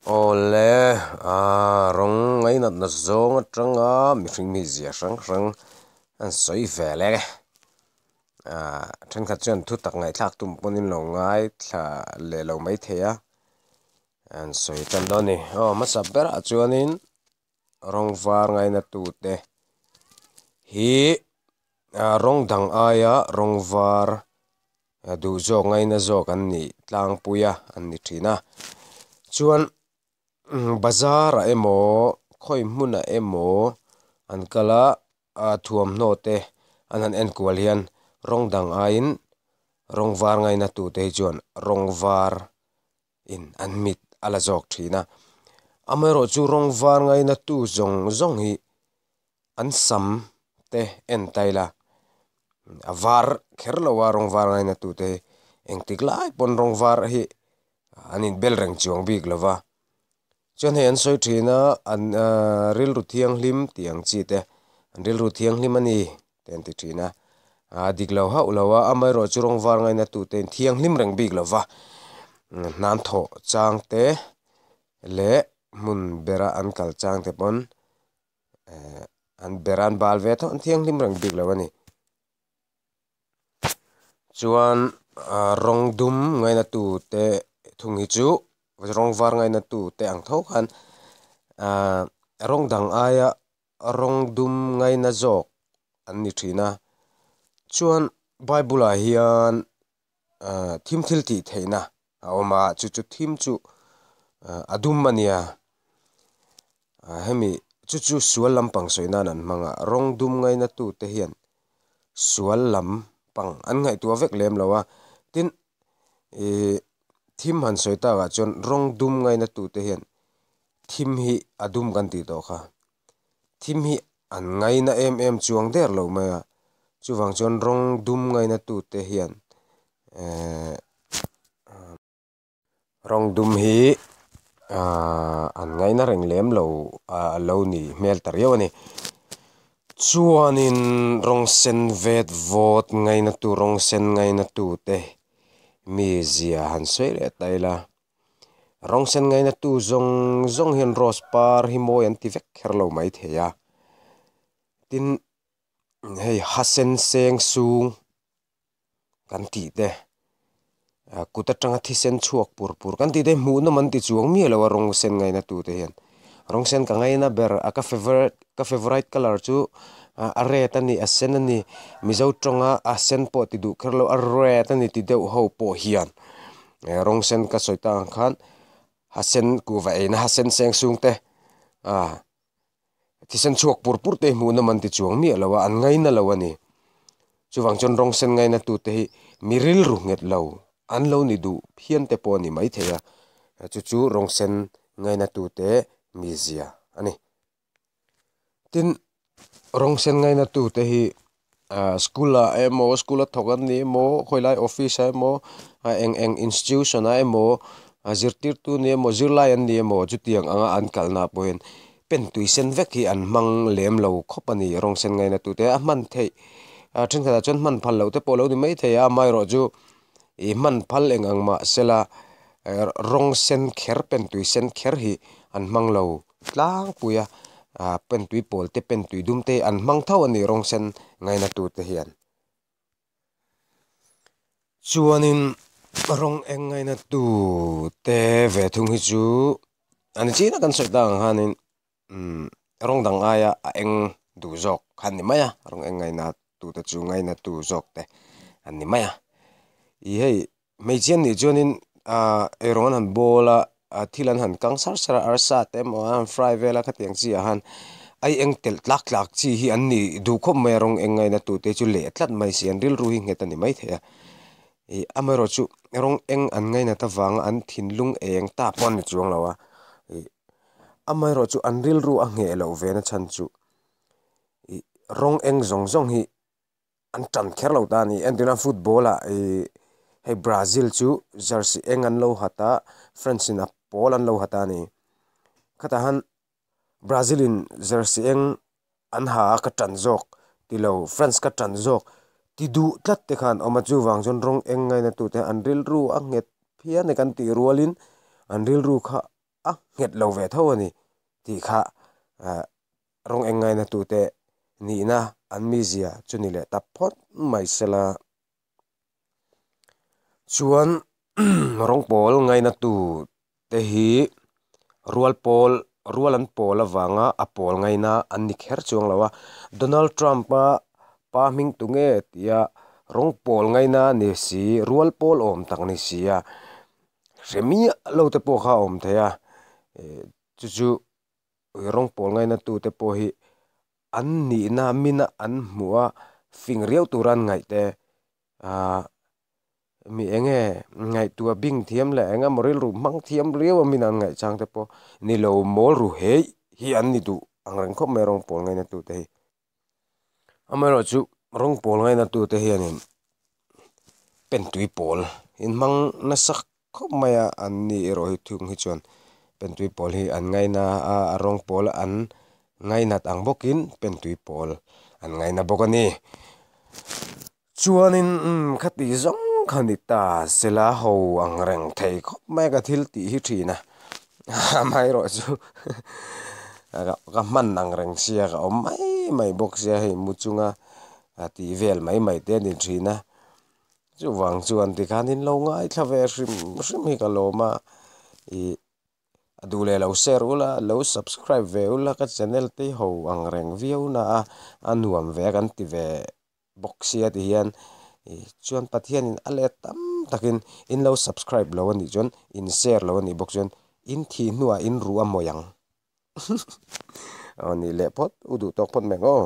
Awle aa rawng ngainatna zawng atanga mihring mizia hrang hrang an sawi vel e aa thenkhat chuan thu tak ngaihthlak tum pawhin lo ngaithla leh lo maithei a an sawi tan dawn a ni aw hmasa berah chuanin rawng var ngaina tute hi aa rawng dang aia rawng var duh zawk ngaina zawk an nih tlangpui a an ni thin a chuan bazar ah emaw khawi hmunah emaw an kal a ah thuamhnaw te an han enkual hian rawng dang aiin rawng var ngaina tute hi chuan rawng var in an mit a la zawk thin a amaherawh chu rawng var ngaina tu zawng zawng hi an sam te en ta ila a var kher lo a rawng var ngaina tute hi engtik lai pawn rawng var hi an inbel reng chuang bik lo va chuan hei an sawi thin a an ahh rilru thianghlim tih ang chi te an rilru thianghlim a ni te an ti thin a ah dik lo hauh lo a amaherawh chu rawng var ngaina tute in thianghlim reng bik lo va hnan thawh chang te leh hmun bera an kal chang te pawn ehh an bera an bal ve tho an thianghlim reng bik lo a ni. Chuan ah rawng dum ngaina tute thung hi chu rawng var ngaina tute ang tho khan ah rawng dang aia rawng dum ngaina zawk an ni thin a chuan bible ah hian ah thim thil tih theihna a awm a chu chu thim chu ah a dum a nia ah hemi chu chu sual lampang sawi nan an hmang a rawng dum ngaina tute hian sual lampang an ngaihtuah vek lem lo a tin ihh thim han sawi takah chuan rawng dum ngaina tute hian thim hi a dum kan tih tawh kha thim hi an ngaina em em chuang der lo mai a chuvang chuan rawng dum ngaina tute hian ehh rawng dum hi ahh an ngaina reng lem lo a lo nih hmel ta riau a ni chuanin rawng sen vet vawt ngaina tu rawng sen ngaina tute mizia han sawi leh ta ila rawng sen ngaina tu zawng zawng hian rose par hi mawi an ti vek kher lo maithei a tin hei ha sen seng sung kan tih te ah kut atanga thisen chhuak pur pur kan tih te hmuh nawm an ti chuang miah lo a rawng sen ngaina tute hian rawng sen ka ngaina ber a ka favourite ka favourite colour chu ah a red a ni a sen a ni mizo tawnga a sen pawh ti duh kher lo a red a ni ti deuh ho pawh hian rawng sen ka sawi tak ang khan ha sen kuhva eina ha sen seng sung te ah thisen chhuak pur pur te hmuh nawm an ti chuang miah lo a an ngaina lo a ni chuvang chuan rawng sen ngaina tute hi mi rilru nghet lo an lo ni duh phian te pawh a ni maithei a chu chu rawng sen ngaina tute mizia a ni tin rawng sen ngaina tute hi ah school ah emaw school a thawk an ni emaw khawilai office ah emaw ah eng eng institution ah emaw a zirtirtu ni emaw zirlai an ni emaw chutiang anga an kalna ah pawhin pen tui sen vek hi an hmang lem lo khawp a ni rawng sen ngaina tute a hman theih ah thenkhatah chuan hman phal loh te pawh a lo ni maithei a amaherawhchu ih hman phal eng ang mah sela rawng sen kher pen tui sen kher hi an hmang lo tlangpui a ah pen tui pawl te pen tui dum te an hmang tho a ni rawng sen ngaina tute hian. Chuanin rawng eng ngaina tute ve thung hi chu a ni chin a kan sawi tak ang khanin umm rawng dang aia a eng duh zawk kha an ni mai a rawng eng ngaina tute chu ngaina tu zawk te an ni mai a ih hei hmeichhia nih chuanin ahh eirawng an han bawl a ah thil an han kang sar sar a arsa te emaw an han fry vel a khatiang chi ah khan ai eng telh tlak tlak chi hi an ni duh khawp mai a rawng eng ngaina tute chu leh tlat mai si an rilru hi nghet a ni maithei a ih amaherawh chu rawng eng an ngainat avanga an thinlung eng ta pawh an ni chuang lo a ih amaherawh chu an rilru a ngheh loh ve na chhan chu ih rawng eng zawng zawng hi. An tan kher lo ta a ni. Entirna football ah ih hei Brazil chu jersey eng an lo hat a France in a pawl an lo hat a ni. Khatah han Brazil in jersey eng an ha a ka tan zawk ti lo France ka tan zawk ti duh tlat te khan awm a chuvang chuan rawng eng ngaina tute an rilru a nghet phian e kan tih rualin an rilru kha. a nghet lo ve tho a ni tih kha rawng eng ngaina tute nihna an mizia chu ni leh ta phawt mai sela. Chuan rawng pawl ngaina tute hi rual pawl rual an pawl avanga a pawl ngaina an ni kher chuang lo a. Donald Trump a pa hming tu nge tia rawng pawl ngaina ni si rual pawl awm tak ni si a hre miah lo te pawh kha a awm thei a chu chu rawng pawl ngaina tute pawh hi an nihna mina an hmuh a fing riau tura an ngaih te ahh mi eng nge ngaihtuah bing thiam leh eng emaw rilru hmang thiam riau a min an ngaih chang te pawh ni lo mawl ru heih hi an ni duh ang reng khawp mai rawng pawl ngaina tute hi. Amaherawhchu rawng pawl ngaina tute hianin pentui pawl inhmang nasa khawp mai a an ni erawh hi thung hi chuan pentui pawl hi an ngaina a a rawng pawl an ngainat ang bawkin pentui pawl an ngaina bawk a ni. Chuanin umm khati zawng kha ni ta sela ho ang reng thei khawp mai ka thil tih hi thin a amaherawhchu ka hman ang reng sia ka awm mai mai bawk sia hei mu chunga tih vel mai mai te a ni thin a. Chuvang chuan tikhan in lo ngaithla ve hrim hrim hi ka lawm a, ih a duh leh lo share ula, lo subscribe ve ula ka channel te ho ang reng viau na a, a nuam ve a kan ti ve bawk sia ti hian ih chuan Pathianin a let tam takin in lo subscribe lo a nih chuan in share lo a nih bawk chuan in thih hnuah in ruh a mawi ang aw nih leh phawt u duh tawk phawt mai ang aw.